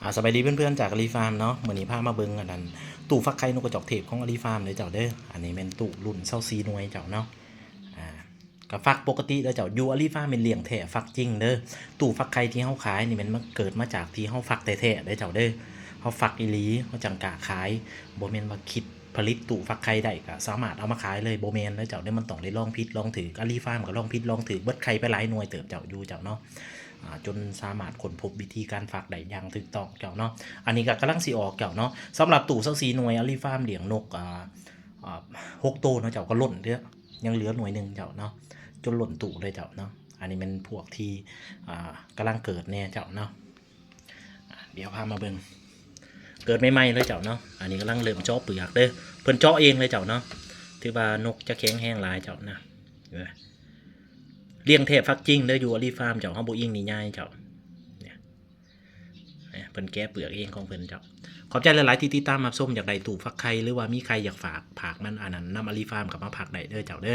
ອາ ສະບາຍດີເພື່ອນໆ ຈາກອາລີຟາມເນາະ. ມື້ນີ້ພາມາເບິ່ງອັນນັ້ນ ຕູ້ຟັກໄຂ່ນົກກະຈອກເທບຂອງອາລີຟາມເດີເຈົ້າເດີ. ອັນນີ້ແມ່ນຕູ້ລຸ້ນຊາວສີ່ໜ່ວຍເຈົ້າເນາະ. ອາ ກະຟັກປົກກະຕິເດີເຈົ້າ. ຢູ່ອາລີຟາມແມ່ນລ້ຽງແທ້ຟັກຈິງເດີ. ຕູ້ຟັກໄຂ່ທີ່ເຮົາຂາຍນີ້ແມ່ນມັນເກີດມາຈາກທີ່ເຮົາຟັກແທ້ໆເດີເຈົ້າເດີ. ເຮົາຟັກອີ່ຫຼີ ເຮົາຈັ່ງກ້າຂາຍ. ບໍ່ແມ່ນວ່າຄິດຜະລິດຕູ້ຟັກໄຂ່ໄດ້ກະສາມາດເອົາມາຂາຍເລີຍ ບໍ່ແມ່ນເດີເຈົ້າເດີ. ມັນຕ້ອງໄດ້ລອງຜິດລອງຖືກ. ອາລີຟາມກະລອງຜິດລອງຖືກ ເບິດໄຂ່ໄປຫຼາຍໜ່ວຍເຕີບເຈົ້າ ຢູ່ເຈົ້າເນາະ. ອາ ຈົນສາມາດຄົ້ນພົບວິທີການຟັກໄດ້ຢ່າງຖືກຕ້ອງເຈົ້າເນາະ. ອັນນີ້ກະກຳລັງຊິອອກເຈົ້າເນາະ. ສຳລັບຕູ້ຊາວສີ່ໜ່ວຍ ອາລີຟາມລ້ຽງນົກ ອາ ອາ ຫົກໂຕເນາະເຈົ້າ ກະລົ້ນເດີ ຍັງເຫຼືອໜ່ວຍໜຶ່ງເຈົ້າເນາະ. ຈົນລົ້ນຕູ້ເລີຍເຈົ້າເນາະ. ອັນນີ້ແມ່ນພວກທີ່ ອາ ກຳລັງເກີດແນ່ເຈົ້າເນາະ. ອາ ດຽວພາມາເບິ່ງ ເກີດໃໝ່ໆເລີຍເຈົ້າເນາະ. ອັນນີ້ກຳລັງເລີ່ມເຈາະເປືອກເດີ. ເພິ່ນເຈາະເອງເລີຍເຈົ້າເນາະ. ຖືວ່ານົກຈະແຂງແຮງຫຼາຍເຈົ້ານະ. ລ້ຽງແທ້ຟັກຈິງເດີ ຢູ່ອາລີຟາມເຈົ້າ. ເຮົາບໍ່ອີງນິຍາຍເຈົ້າ. ເພິ່ນແກະເປືອກເອງຂອງເພິ່ນເຈົ້າ. ຂອບໃຈຫຼາຍໆທີ່ຕິດຕາມຮັບຊົມ. ຢາກໄດ້ຕູ້ຟັກໄຂ່ ຫຼືວ່າມີໃຜຢາກຝາກ ຝາກມັນອັນນັ້ນນຳອາລີຟາມ ກະມາຝາກໄດ້ເດີເຈົ້າເດີ.